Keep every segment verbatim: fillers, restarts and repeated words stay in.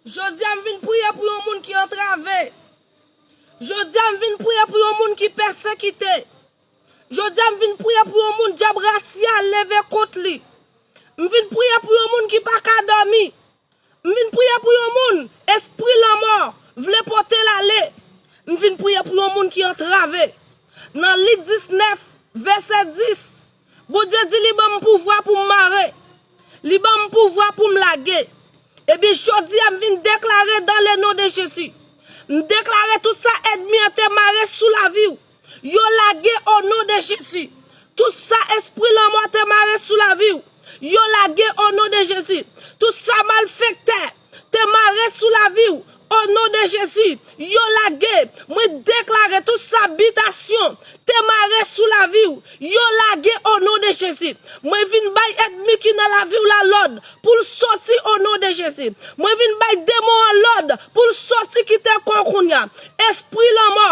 Jodi a m vin priye pou yon moun ki antrave. Jodi a m vin priye pou yon moun ki pèsekite. Jodi a m vin priye pou yon moun dyab rasyal leve kont li. M vin priye pou yon moun ki pa ka dòmi. M vin priye pou yon moun, espri lanmò vle pote l ale. M vin priye pou yon moun ki antrave. Nan Lik diznèf, vèsè dis, Bondye di li ban m pouvwa pou m mare. Li ban m pouvwa pou m lage. Ebyen, jodi a, m vin deklare dans le nom de Jésus. M deklare tout sa ènmi an te mare sou lavi w. Yo lage o non de Jezi. Tout sa espri lanmò te mare sou lavi w, yo lage o non de Jezi. Tout sa malfektè te mare sou lavi w, o non de Jezi, yo lage. Mwen deklare tout sa bitasyon te mare sou lavi w, yo lage o non de Jezi. Mwen vin bay ènmi ki nan lavi w la lòd pou l soti o non de Jezi. Mwen vin bay demon an lòd pou l soti kite kò w kounye a. Espri lanmò,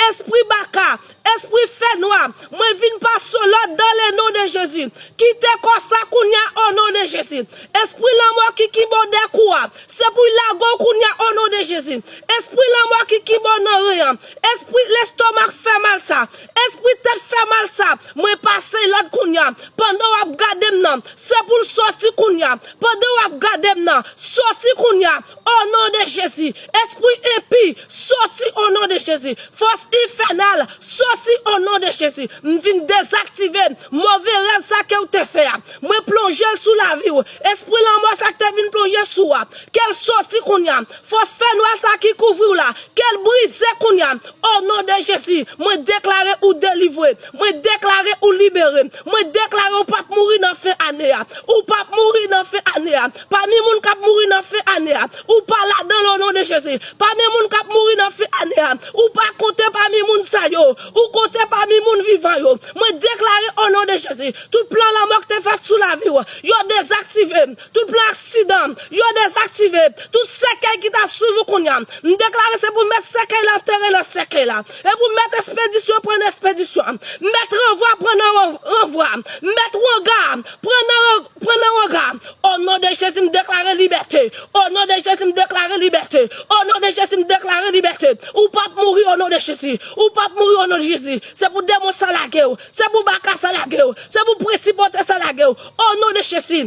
espri baka, espri fènwa, mwen vin pase w lòd dans le nom de Jésus. Kite kò sa kounye a o non de Jezi. Espri lanmò ki kenbe w dèkou a, se pou l lage w kounye a o non de Jezi. Espri lanmò ki kenbe w nan ren an, espri lestomak fè mal sa, espri tèt fè mal sa, mwen pase lòd kounye a. Pandan w ap gade m nan, se pou l soti kounye a. Pandan w ap gade m nan, soti kounye a o non de Jezi. Espri enpi, soti o non de Jezi. Fòs enfènal, soti o non de Jezi. M vin dezaktive move rèv sa ke w te fè a. Mwen plonje l sou lavi w. Espri lanmò sa k te vin plonje sou w a, ke l soti kounye a. Fòs fènwa sa ki kouvri w la, ke l brize kounye a. O non de Jezi, mwen deklare ou delivre. Mwen deklare ou libere. Mwen deklare ou p ap mouri nan fen ane a. Ou p ap mouri nan fen ane a. Pami moun k ap mouri nan fen ane a, ou pa ladan l o non de Jezi. Pami moun k ap mouri nan fen ane a, ou pa konte pami moun sa yo. Ou konte pami moun vivan yo. Mwen deklare o non de Jezi, tout plan lanmò k te fèt sou lavi w, yo dezaktive. Tout plan aksidan, yo dezaktive. Tout sèkèy ki t ap swiv ou kounye a, m deklare se pou mèt sèkèy la antere nan sèkèy la. E pou mèt espedisyon pran nan espedisyon. Mèt ranvwa pran nan ran-, ranvwa. Mèt wanga pran nan ran-, pran nan wanga. O non de Jezi, m deklare libète. O non de Jezi, m deklare libète. O non de Jezi, m deklare libète. Ou p ap mouri o non de Jezi. Ou p ap mouri o non de Jezi. Se pou demon sa lage w. Se pou baka sa lage w. Se pou prensipalite sa lage w. O non de Jezi.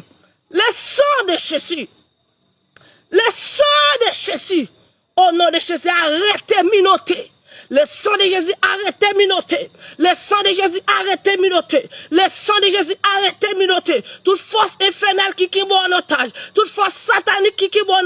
Le sang de Jésus. Le sang de Jésus. O non de Jezi, arete minote. Le sang de Jésus, arete minote. Le sang de Jésus, arete minote. Le sang de Jésus, arete minote. Tout fòs enfènal ki kenbe w an otaj, tout fòs satanik ki kenbe w an